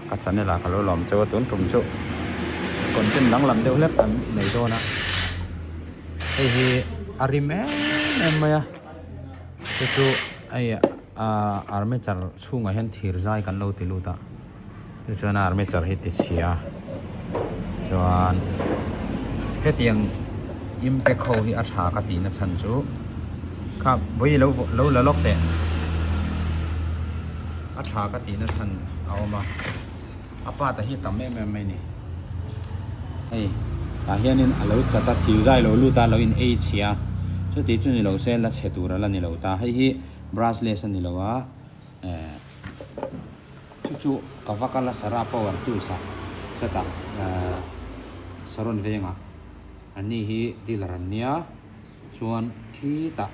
Ka channel ah ka lo lawm cheu a tun tum chu content danglam deuh hlek kan nei dawn a hei hi a rim em em mai a chu chu hei ah armature chhungah hian thir zai kan lo ti lut a tichuan armature hi ti chhia a chuan hetiang impact ho hi a tha ka tih na chhan chu kha vawi lo lo la lawk teh. A tha ka tihna chhan a awm a, a part a hi a tam em em mai a ni. Hei tah hianin a lo chat a, thir zai lo lut a, lo in ei chhia a, chuti chu ni lo se la chhe tur a la ni lo ta. Hei hi brushless a ni lo a, eh chu chu ka va kal a Sarah power tools ah sawtah eh Saron vengah an ni hi dealer an nia. Chuan khitah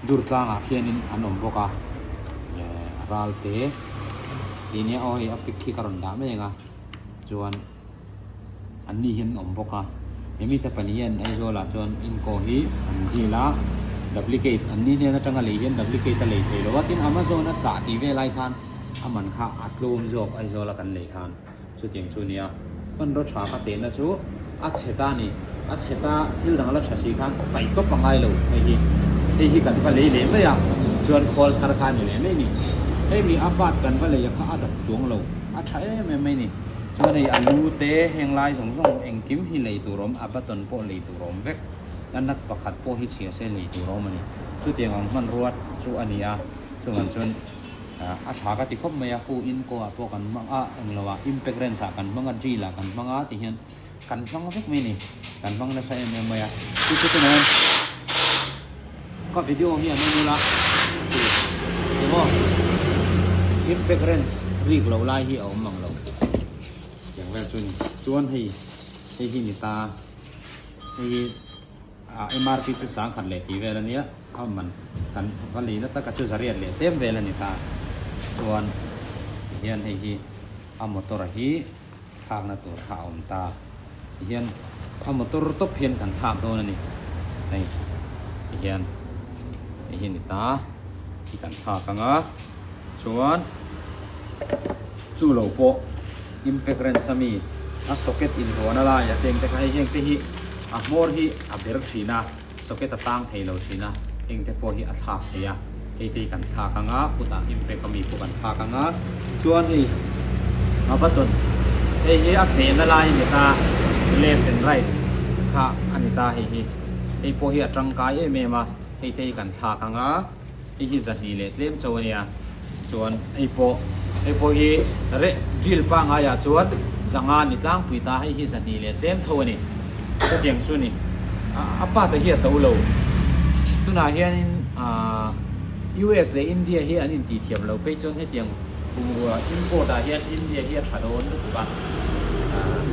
dur tlangah khianin an awm bawk a, eh ral te tih nia aw hei a pic khi ka rawn dah mai ang a, chuan an ni hian an awm bawk a, he mite pahnih hian Aizawl ah chuan inkaw hi an deal a, duplicate an ni hnen atanga lei hian duplicate a lei thei lo a, tin Amazon a chah tih vel ai khan a man kha a tlawm zawk Aizawl a kan lei khan. Chutiang chu nia, hmanraw tha ka tehna chu a chhe ta a ni. A chhe ta, thil dang la tha si khan paih tawp a ngai lo hei hi. Hei hi kan va lei leh mai a, chuan khawl thar kha a ni leh mai a ni. Hei mi a part kan va lei a kha a dap chuang lo, a tha em em mai a ni. Chuan hei a lu te heng lai zawng zawng engkim hi lei tur a awm, a button pawh lei tur a awm vek. A nut pakhat pawh hi chhia se lei tur a awm a ni. Chutiang ang hmanrua chu a ni a, chuvang chuan. A tha ka ti khawp mai a, khu in kawh ah pawh kan hmang a, englo ah impact wrench ah kan hmang a, drill ah kan hmang a ti hian kan hmang vek mai a ni, kan hmang nasa em em mai a, chu chu tunah hian ka video hi an en ula tih emaw impact wrench rik loh lai hi a awm ang lo tiang vel chu a ni, chuan hei hei hi ni ta hei hi. A MRP chu sangkhat leh tih vel a nia, a man kan va lei na taka chu zariat leh tlem vel a ni ta. Chuan tihian hei hi a motor hi thlakna tur kha a awm ta. Tihian a motor tawp hian kan thlak dawn a ni. Hei tihian hei hi a ni ta hi kan thlak ang a, chuan chu lo pawh impact wrench ami a socket inruahna laiah te engte kha hei heng te hi a hmawr hi a ber thin a socket a tang thei lo thin a heng te pawh hi a thlak thei a hei te hi kan thlak ang a kutah impact ami pawh kan thlak ang a chuan hei a button hei hi a hmehna lai a ni ta left and right kha a ni ta hei hi hei pawh hi a tangkai em em a hei te hi kan thlak ang a. Hei hi zahnih leh tlem chauh a nia. Chuan hei pawh hei pawh hi reh drill pangaiah chuan zanga ni tlangpui ta hei hi zahnih leh tlem tho a ni. Chutiang chu a ni. A pa te hi a to lo. Tunah hianin aah US leh India hi an intihthiam lo phei chuan hetiang bungrua import ah hian India hi a tha dawn lutuk a. Aah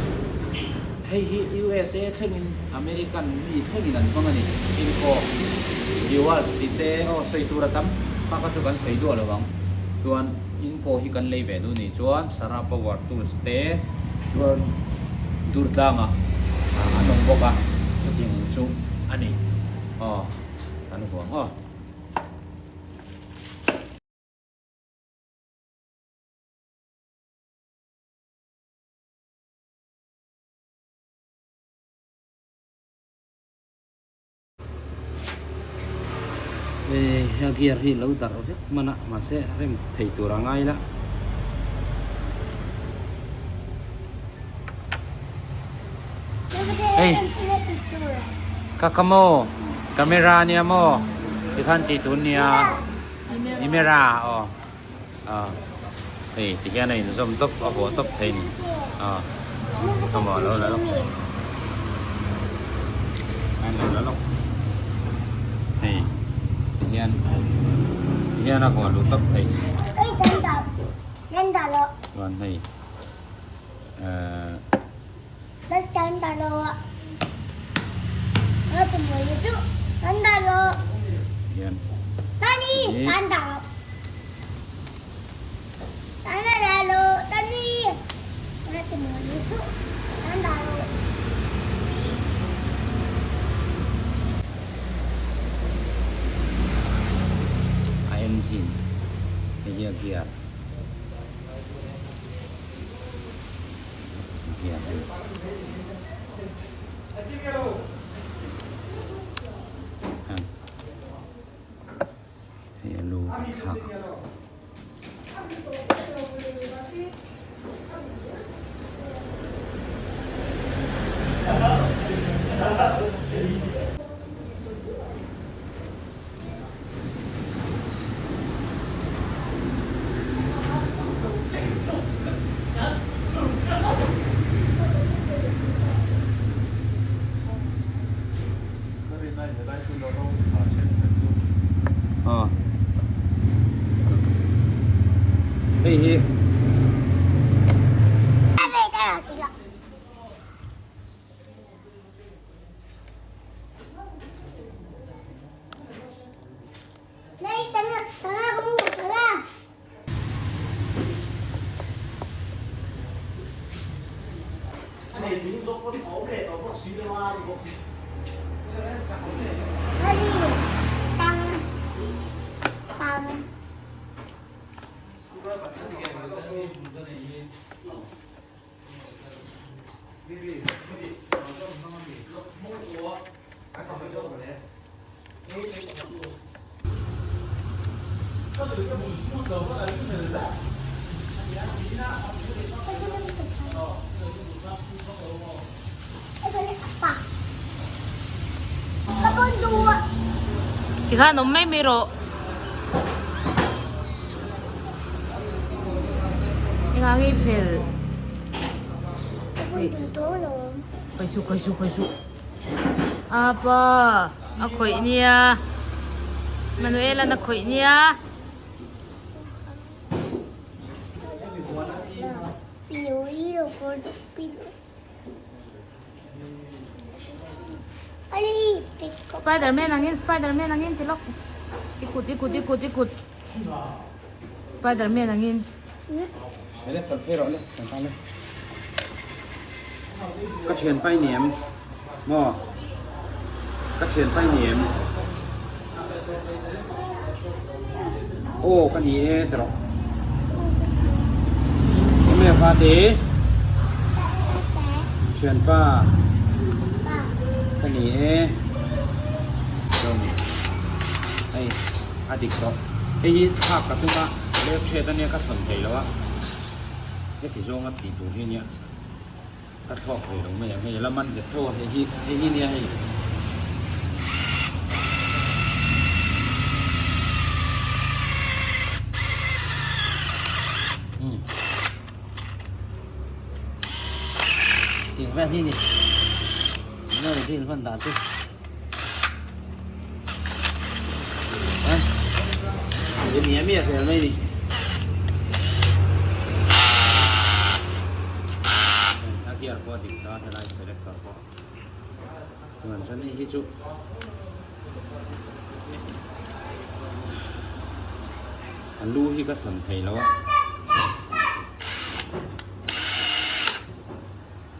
hei hi USA thlengin American mi thlengin an hmang a ni. Info. Dewalt ti te aw sawi tur a tam kha kha chu kan sawi duah lo ang. Chuan info hi kan lei ve duh nih chuan Sarah Power Tools te chuan Durtlangah an awm bawk a, chutiang chu a ni. Aw kan vuang aw. He gear hi lo darh vek hman a mahse rem thei tur a ngai la. Hei ka ka maw camera nia maw tikhan tih tur nia camera aw. A hei ti hian a inzawm tawp a vuah tawp thei a ni a ka maw lo la lawk a lo la lawk hei ti hian ti hian a vuah luh tawp thei chuan hei ehh. Hian a engine hei hi a gear. gear a ni. Hei a lu kan thlak ang. Hei hi Tikhan awm mai mai rawh. Engah nge i phelh? Khawih suh khawih suh khawih suh. Apa a khawih nia. Manuel-a'n a khawih nia. Spiderman angin Spiderman angin ti lawk. I kut i kut i kut i kut. Spiderman angin. Hele tawlh phei rawh le kan tan le. Ka thian pai ni em? Maw? Ka thian pai ni em? Aw ka ni e ti rawh. Enge fa te? Thianpa. Ka ni e. Hei a dik tawh. Hei hi thlak ka tum a left head ania ka thawn thei lo a. Heti zawnga tih tur hi ania. Ka thluak ve lo mai ang hei a la man nghet tho a hei hi hei hi nia hei. Umm tiang vel hi ni enge drill hman dan chu a miah miah zel mai ni. A gear pawh a dik ta helai selector pawh chuan chuan hei hi chu a lu hi ka thawn thei lo a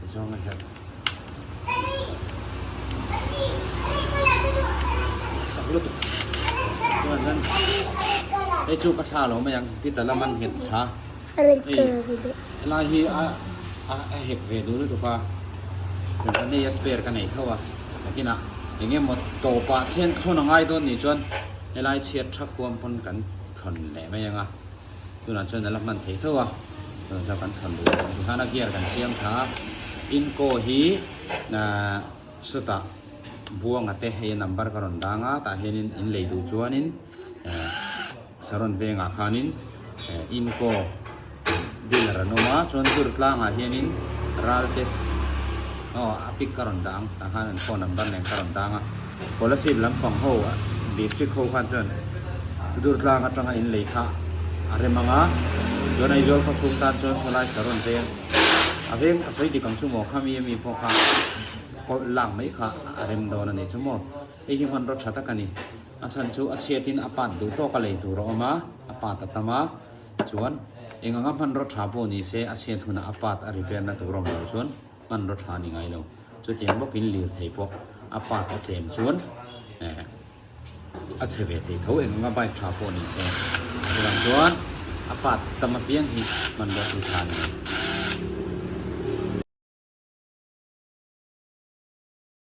tichuan a herh sak lutuk chuan chuan hei chu ka thla lo mai ang Peter lama an nghet tha. Hei helai hi a a hek ve duh lutuk a chuan hei a spare ka nei tho a nakinah eng emaw tawpah thlen thlawn a ngai dawn nih chuan helai chhiat tha khuam pawn kan thlawn leh mai ang a tunah chuan a la hman thei tho a chuan chuan kan thlawn duh lo tikhan a gear kan siam tha a inco hi ahh sawtah buanga te hei a number ka rawn dang a tah hianin in lei duh chuanin ehh. Saron vengah khanin Inco dealer an awm a, chuan dur tlangah hianin Ralte aw a pic ka rawn dah ang, tah khan an phone number nen ka rawn dang a, Kolasib lampang ho district ho khan chuan dur tlang atanga in lei kha a rem ang a, chuan Aizawl khaw chhung tan chuan sawlai Saron veng a veng a sawi dik ang chu maw khami ami pawh kha lak mai kha a rem dawn a ni chu maw, hei hi hmanraw tha tak a ni. A chhan chu a chhiatin a pat duh tawk a lei tur a awm a, a pat a tam a, chuan eng anga hmanraw tha pawh ni se a chhiat hunah a pat a repair na tur a awm lo chuan hmanraw tha a ni ngai lo. Chutiang bawkin lirthei pawh a pat a tlem chuan eh a chhe ve thei tho eng anga bike tha pawh ni se. Chuvang chuan a pat tam apiang hi hmanraw chu tha a ni mai.